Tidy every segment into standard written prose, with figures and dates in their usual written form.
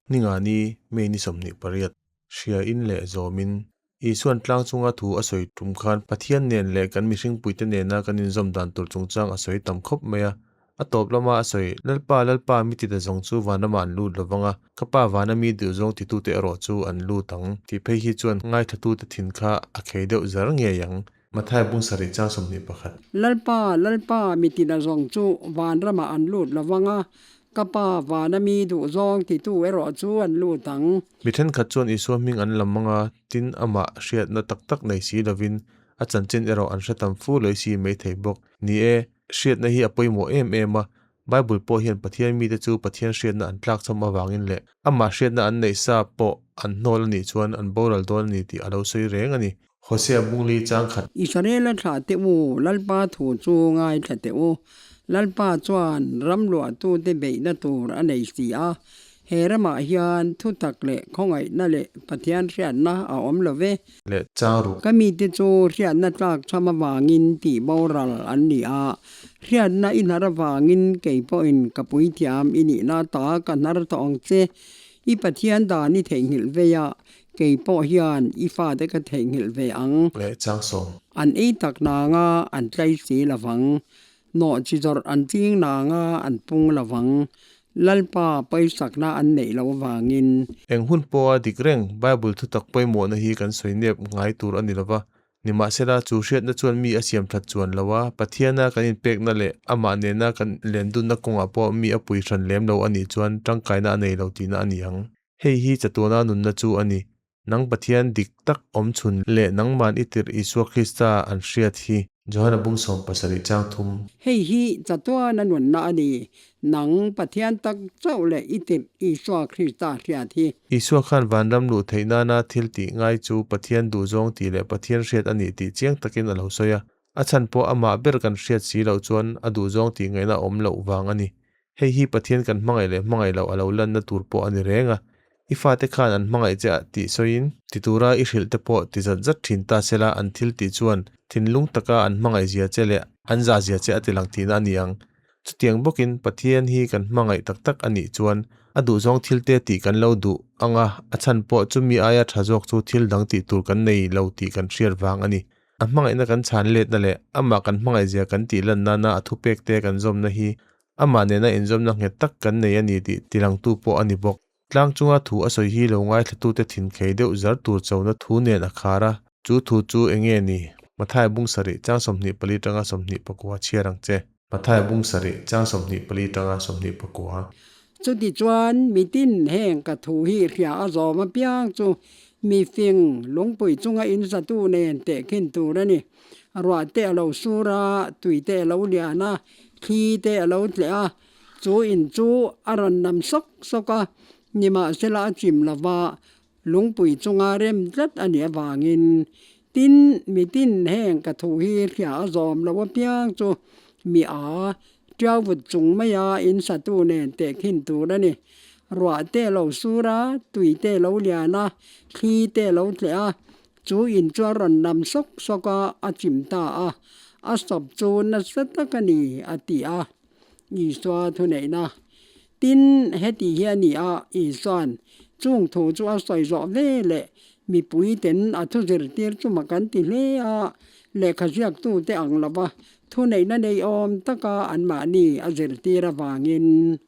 Ningani, May ni 28, hria in leh zawmin Isuan tlang chunga thu a sawi tum khan Pathian nen leh kan mihringpuite nena kan inzawm dan tur chungchang a sawi tam khawp mai a. A tawp lama a sawi, Lalpa, Lalpa, mi ti ta zawng chu vanramah an lut lovang a, ka Pa vana mi duh zawng titute erawh chu an lut ang, tih phei hi chuan ngaithlatute thin kha a khei deuh zar ngei ang. Mathai bung sarih chang 21. Lalpa, Lalpa, mi ti ta zawng chu vanramah an lut lovang a, ka Pa vana mi duh zawng titu erawh chu an lut ang. Mi thenkhat chuan Isua hming an lam ang a, tin amah hriatna tak tak nei si lovin a chanchin erawh an hre tam fu leh si mai thei bawk. Ni e, hriatna hi a pawimawh em em a, Bible pawh hian Pathian mite chu Pathian hriatna an tlakchham avangin leh amah hriatna an neih sa pawh an hnawl a nih chuan an boral dawn a ni tih a lo sawi reng a ni. Hosea bungli chang khat. Israela thlah teh u, Lalpa thu chu ngaithla teh u. Lalpa chuan ram luahtute beihna tur a nei si a, he ramah hian thutak leh khawngaihna leh Pathian hriatna a awm lo ve. Leh chang ruk. Ka mite chu hriatna tlak chham avangin tih boral an ni a, hriatna i hnar avangin kei pawhin ka puithiam i nihna ta ka hnar tawh ang che. I Pathian dan i theihnghilh vei a, kei pawh hian i fate ka theihnghilh ve ang. Leh chang sawm. An ei tak nanga an tlai si lovang. Nawh chi zawrh an ching nanga an pung lovang. Lalpa pawisakna an neih loh avangin. Eng hun pawha dik reng Bible thutak pawimawhna hi kan sawi nep ngai tur a ni lova. Nimahsela, chu hriatna chuan mi a siam that chuan lo a, Pathiana kan inpekna leh amah nena kan lendunna kawngah pawh mi a pui hran lem lo a nih chuan tangkaina a nei lo tihna a ni ang. Hei hi chatuana nunna chu a ni. Nang Pathian dik tak awm chhun leh nangman i tirh Isua Krista an hriat hi. Johana bung 70 chang thum. Hei hi chatuana nunna a ni. Nang Pathian tak chauh leh i tirh Isua Krista hriat hi. Isua khan vanram luh theih nana thil tih ngai chu Pathian duhzawng tih leh Pathian hriat a nih tih chiang takin a lo sawi a. A chhan pawh amah ber kan hriat si loh chuan a duhzawng tih ngaihna awm loh vang a ni. Hei hi Pathian kan hmangaih leh hmangaih loh a lo lanna tur pawh a ni reng a. I fate khan an hmangaih che ah tih sawiin, ti tura i hrilh te pawh ti zat zat thin ta sela an thil tih chuan thinlung taka an hmangaih zia che leh an zah zia che a ti lang tihna a ni ang. Chutiang bawkin Pathian hi kan hmangaih tak tak a nih chuan a duhzawng thil te tih kan lo duh ang a, a chhan pawh chumi aia tha zawk chu thil dang tih tur kan nei lo tih kan hriat vang a ni. A hmangaihna kan chhan letna leh amah kan hmangaihzia kan tih lan nana a thupek te kan zawmna hi amah nena inzawmna nghet tak kan nei a ni tih tilangtu pawh a ni bawk. Tlang chunga thu a sawi hi lo ngaithlatute thinkhei deuh zar tur chona thu nen a khar a, chu thu chu eng nge ni? Mathai bung sarih chang 24 tanga 29 chhiar ang che. Mathai bung sarih chang 24 tanga 29. Chutichuan mitin heng ka thu hi hria a zawm apiang chu mi fing lungpui chunga insatu nen tehkhin tur a ni. Ruah te a lo sur a, tui te a lo lian a, thli te a lo tleh a, chu in chu a rawn nam sawk sawk a, nimahsela a chim lova lungpui chunga rem tlat a nih avangin tin mitin heng ka thu hi hria a zawm lo apiang chu mi a tiau vut chung maia insatu nen tehkhin tur a ni. Ruah te a lo sur a, tui te a lo lian a, thli te a lo tleh a, chu in chu a rawn nam sawk sawk a, a chim ta a, a sawp chu nasa tak a ni a ti a. Isua thuneihna. Tin, heti hi a ni a, Isua'n chung thu chu a sawi zawh ve leh mipuiten a thu zirtir chu mak an ti hle a, lehkha ziaktute ang lova thuneihna nei awm taka anmahni a zirtir avangin.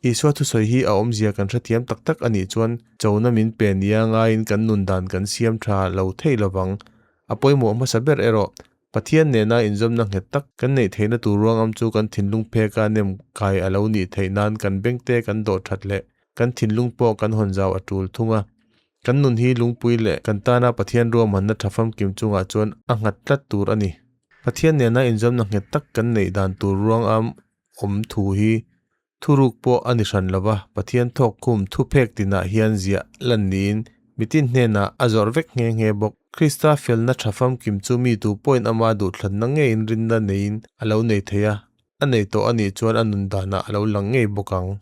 Isua thusawi hi a awmzia kan hrethiam tak tak a nih chuan chona min pe nia ngaiin kan nun dan kan siam tha lo thei lovang. A pawimawh hmasa ber erawh Pathian nena inzawmna nghet tak kan neih theihna tur ruangam chu kan thinlung pheka nem kai a lo nih theih nan kan bengte kan dawh that leh kan thinlung pawh kan hawn zau a tul thung a. Kan nun hi lungpui leh kan tana Pathian ruahmanna tha famkim chungah chuan a nghat tlat tur a ni. Pathian nena inzawmna nghet tak kan neih dan tur ruangam awm thu hi Thuruk pawh a ni hran lova, Pathian thawk khum thuphek tinah hian ziah lan niin mitin hnenah a zawrh vek nghe nghe bawk. Krista felna tha famkim chu mi tu pawhin ama duhthlanna ngeiin rinna neiin a lo nei thei a, a nei tawh a nih chuan a nun danah a lo lang ngei bawk ang.